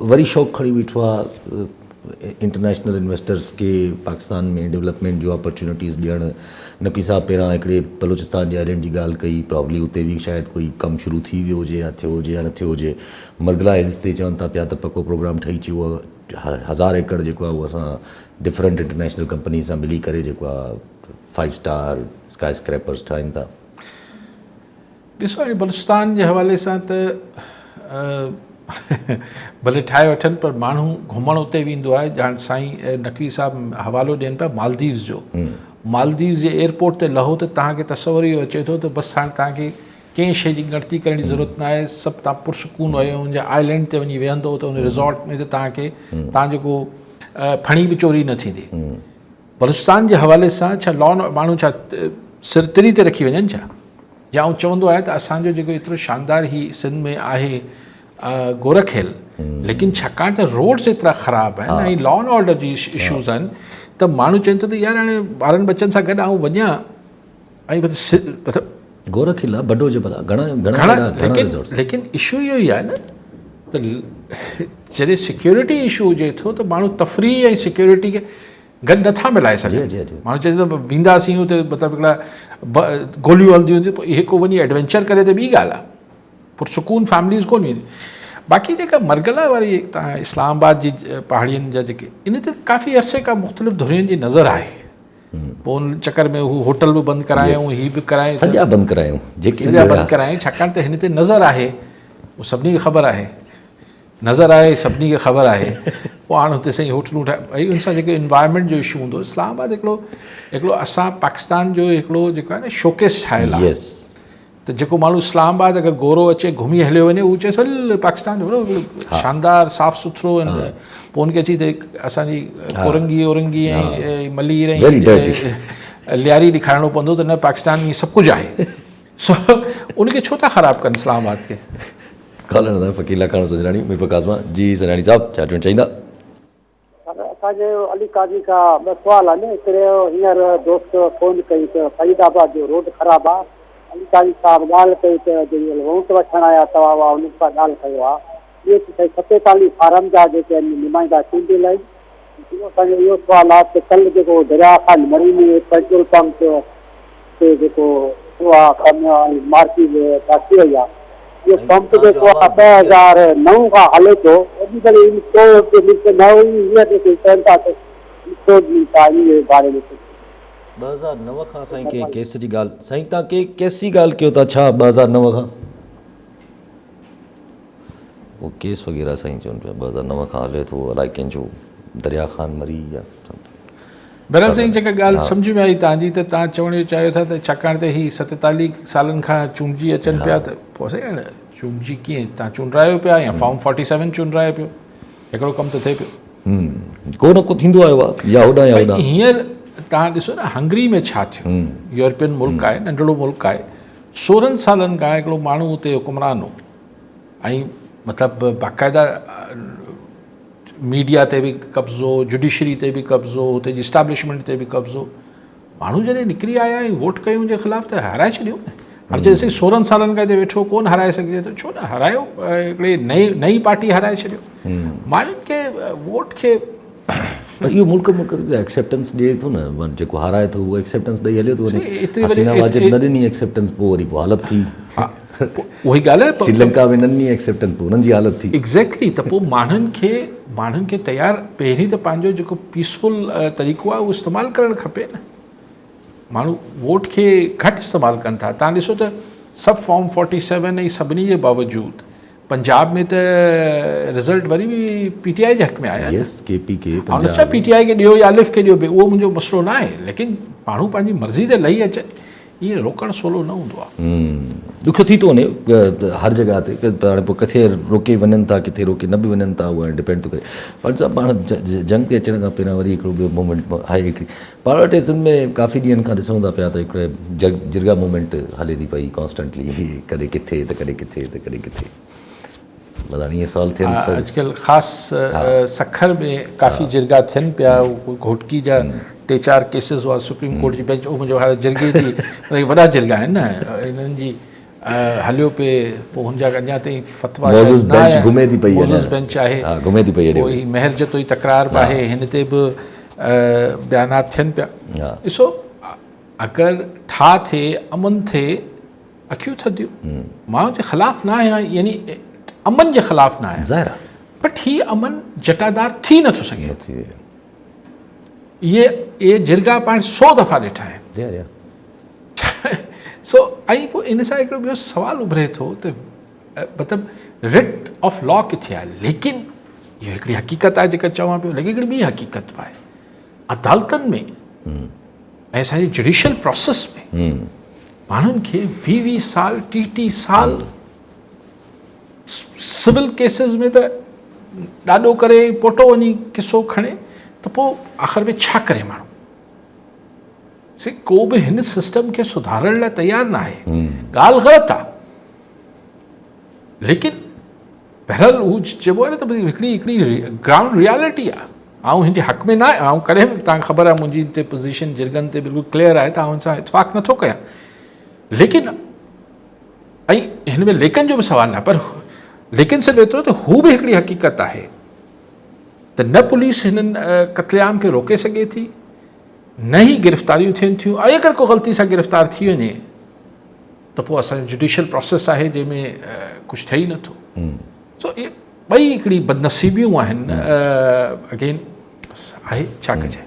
وري شوق کڻي بيٺو آ انٽرنيشنل انويسٽرز کي پاڪستان ۾ ڊولپمينٽ جو اپرچونٽيز ڏيڻ. نقوي صاحب پهريان هڪڙي بلوچستان جي آئلينڊ جي ڳالهه ڪئي، پرابلي اتي به شايد ڪوئي ڪم شروع ٿي ويو هجي يا ٿيو هجي يا نه ٿيو هجي. مرگلا هلز تي چون ٿا پيا ته پڪو پروگرام ٺهي چڪو آهي، هزار ايڪڙ جيڪو آهي اهو اسان ڊفرنٽ انٽرنيشنل ڪمپنيز سان ملي ڪري جيڪو آهي فائيو اسٽار اسڪائي اسڪريپرز ٺاهين ٿا. ڏسو هاڻي بلوچستان جي حوالي سان ته ڀلي ٺاهي وٺن پر ماڻهو گهمڻ اتي ويندو آهي ڄاڻ سائين نقوي صاحب حوالو ڏين پيا مالديوز جو مالديوز جي ايئرپورٽ تي لهو ته توهان کي تصور اهو اچي ٿو ته بس هاڻي توهان کي ڪنهن شيء جي ڳڻتي ڪرڻ جي ضرورت نه آهي سڀ توهان پرسڪون آهيو ان جي آئلينڊ تي وڃي ويهندو ته ان ريزورٽ ۾ ته توهان کي توهان جيڪو ڦڻي به چوري نه ٿيندي بلوچستان جي حوالي سان ڇا لا ماڻهو ڇا سر تري تي رکي وڃن ڇا يا آئون چوندو آهيان ته اسان جو جيڪو ايترو شاندار هي سنڌ ۾ آهي گورک هل ليڪن ڇاڪاڻ ته روڊس ايترا خراب آهن ۽ لا اينڊ آرڊر جي اشوز آهن ته ماڻهو چون ٿا ته يار هاڻي ٻارن ٻچن سان گڏ آئون وڃان ۽ مطلب گورک هل آهي بڊو جبل آهي گهڻا گهڻا گهڻا ريزورٽس ليڪن اشو اهو ئي آهي نه ته جڏهن سيڪيورٽي اشو هجي ٿو ته ماڻهو تفريح ۽ سيڪيورٽي کي گڏ نٿا ملائي سگهن جي جي ماڻهو چئي ٿو وينداسين اتي مطلب هڪڙا گوليون هلنديون هونديون پوء هڪ وڃي ايڊونچر ڪري ته ٻي ڳالهه آهي پرسڪون فيمليز ڪون وينديون باقي جيڪا مرگلا واري تان اسلام آباد جي پهاڙين جا جيڪي ان تي ڪافي عرصي کان مختلف ڌرين جي نظر آهي پوء ان چڪر ۾ هو هوٽل به بند ڪرايائون هي به ڪرايائون سڄا بند ڪرايائون جيڪي سڄا بند ڪرايائون ڇاڪاڻ ته هن تي نظر آهي اهو سڀني کي خبر آهي نظر آهي سڀني کي خبر آهي پوء هاڻ هتي سائين هوٽلون ٺاهي ڀئي ان سان جيڪو انوائرمينٽ جو اشو هوندو اسلام آباد هڪڙو هڪڙو اسان پاڪستان جو هڪڙو جيڪو آهي نه شوڪيس ٺاهيل آهي ته جيڪو ماڻهو اسلام آباد اگر گورو اچي گهمي هليو وڃي هو چئي سل پاڪستان جو وڏو شاندار صاف سٿرو پوء ان کي اچي ته اسان جي ڪورنگي اورنگي ۽ ملير ۽ لياري ڏيکارڻو پوندو ته نه پاڪستان ۾ سڀ ڪجهه آهي سو ان کي ڇو ٿا خراب ڪن اسلام آباد کي. ڪالر نظام فقير لاکاڻو سنجراڻي ميرپور ڪاظمه جي سنجراڻي صاحب ڇا چوڻ چاهيندا. سر اسان جي علي قاضي کان ٻه سوال آهن هڪڙو هينئر دوست فون ڪئي ته فريد آباد جو روڊ خراب آ علي قاضي صاحب ڳالهه ڪئي ته جيڪي ووٽ وٺڻ آيا توهان اها انهن سان ڳالهه ڪيو آ ٻيو ته سائين 47 فارم جا جيڪي آهن نمائندا چونڊيل آهن ٻيو اسان جو اهو سوال آ ته ڪلهه جيڪو درياء خان مري ۾ پيٽرول پمپ تي جيڪو ٿيو آ ڪم ۽ مارڪيٽ ٿي وئي آ اهو پمپ جيڪو آ 2009 کان هلي ٿو اڄ تائين انشورڊ ملڪ نه هئي هينئر جيڪي چون ٿا ته انشورڊ ملڪ آ ان جي باري ۾ ڪجهه 2009 کان سائين ڪنهن ڪيس جي ڳالهه سائين تان ڪي ڪيس جي ڳالهه ڪيو ٿا ڇا 2009 کان اهو ڪيس وغيره سائين چون پيا 2009 کان هلي ٿو الائي ڪنهن جو دريا خان مري يا بهرحال سائين جيڪا ڳالهه سمجهه ۾ آئي توهان جي ته توهان چوڻ اهو چاهيو ٿا ته ڇاڪاڻ ته هي 47 سالن کان چونڊجي اچن پيا ته پوء سائين چونڊجي ڪيئن توهان چونڊرايو پيا يا فارم 47 چونڊرايو پيو هڪڙو ڪم ته ٿئي پيو ڪو نه ڪو ٿيندو آيو آهي يا هوڏانهن يا هوڏانهن هينئر توهان ڏسو نه هنگري ۾ ڇا ٿيو يورپين ملڪ آهي ننڍڙو ملڪ آهي 16 سالن کان هڪڙو ماڻهو اتي حڪمران هو ۽ مطلب باقاعده ميڊيا تي به قبضو، جڊيشري تي به قبضو، هتي جي اسٽيبلشمينٽ تي به قبضو. ماڻهو جڏهن نڪري آيا ۽ ووٽ ڪيو ان جي خلاف ته هارائي ڇڏيو نه. هاڻي چئي سائين 16 سالن کان هتي ويٺو ڪون هارائي سگهجي ٿو ڇو نه هارايو هڪڙي نئين نئين پارٽي هارائي ڇڏيو. ماڻهن کي ووٽ کي پر اهو ملڪ ملڪ تي ايڪسيپٽنس ڏئي ٿو نه جيڪو هارائي ٿو اهو ايڪسيپٽنس ڏئي هليو ٿو وڃي. حسينا واجد نه ڏني ايڪسيپٽنس پوء وري پوء حالت ٿي. اها ئي ڳالهه آهي. سري لنڪا ۾ نه ڏني ايڪسيپٽنس پوء انهن جي حالت ٿي. ايگزيڪٽلي ته پوء ماڻهن کي ماڻهن کي تيار پهرين ته پنهنجو جيڪو پيسفل طريقو آهي اهو استعمال ڪرڻ کپي نه ماڻهو ووٽ کي گهٽ استعمال ڪن ٿا تان ڏسو ته سڀ فارم 47 ۽ سڀني جي باوجود پنجاب ۾ ته رزلٽ وري به پي ٽي آء جي حق ۾ آيا يس ڪي پي ڪي پنجاب پي ٽي آء کي ڏيو يا الف کي ڏيو اهو منهنجو مسئلو نه آهي ليڪن ماڻهو پنهنجي مرضي تي لهي اچن ائين روڪڻ سولو نه هوندو آهي. ڏکيو ٿي ٿو وڃي هر جڳهه تي هاڻي پوء ڪٿي روڪي وڃن ٿا ڪٿي روڪي نه به وڃن ٿا اهو هاڻي ڊپينڊ ٿو ڪري پر صاحب پاڻ جنگ تي اچڻ کان پهريان وري هڪڙو ٻيو موومينٽ آهي هڪڙي پاڻ وٽ سنڌ ۾ ڪافي ڏينهن کان ڏسون ٿا پيا ته هڪڙي جرگا موومينٽ هلي ٿي پئي ڪانسٽنٽلي ڪڏهن ڪٿي ته ڪڏهن ڪٿي ته ڪڏهن ڪٿي. اڄڪلهه خاص سکر ۾ ڪافي جرڳا ٿين پيا گهوٽڪي جا ٽي چار ڪيسز هئا سپريم ڪورٽ جي بينچ اهو منهنجو خيال جرڳي جي وڏا جرڳا آهن نه انهن جي هليو پئي پوء هن جا اڃا تائين فتوا موزز بينچ گهمي ٿي پئي موزز بينچ آهي ها گهمي ٿي پئي پوء هي مهر جتوئي تڪرار به آهي هن تي به بيانات ٿين پيا ڏسو اگر ٺاهه ٿئي امن ٿئي اکيون ٿڌيون مان ان جي خلاف نه آهيان يعني امن جي خلاف نه آهيان ظاهر آهي بٽ هي امن جٽادار ٿي نٿو سگهي اهي اهي جرڳا پاڻ سو دفعا ڏٺا آهن سو ۽ پوء ان سان هڪڙو ٻيو سوال اڀري ٿو ته مطلب رٽ آف لا ڪٿي آهي ليڪن اهو هڪڙي حقيقت آهي جيڪا چوان پيو ليڪن هڪڙي ٻي حقيقت به آهي عدالتن ۾ ۽ اسان جي جڊيشل پروسيس ۾ ماڻهن کي ويهه ويهه سال ٽيهه ٽيهه سال سول ڪيسز ۾ ته ڏاڏو ڪري پوٽو وڃي قصو کڻي ته پوء آخر ۾ ڇا ڪري ماڻهو سي ڪو به هن سسٽم کي سڌارڻ لاء تيار نه آهي ڳالهه غلط آهي ليڪن بهرحال هو چئبو آهي نه ته هڪڙي هڪڙي گرائونڊ ريالٽي آهي آئون هن جي حق ۾ نه آهيان آئون ڪڏهن به توهان کي خبر آهي منهنجي هن تي پوزيشن جرڳن تي بلڪل ڪليئر آهي ته آئون هن سان اتفاق نٿو ڪيان ليڪن ۽ هن ۾ ليڪن جو به سوال نه پر ليڪن صرف ايترو ته هو به هڪڙي حقيقت آهي ته نه پوليس هنن قتل عام کي روڪي سگهي ٿي نه ئي گرفتاريون ٿين ٿيون ۽ اگر ڪو غلطي سان گرفتار ٿي وڃي ته پوء اسان جو جڊيشل پروسيس آهي جنهن ۾ ڪجهه ٿئي ئي نٿو سو اهي ٻئي هڪڙي بدنصيبيون آهن اگين بس آهي ڇا ڪجي.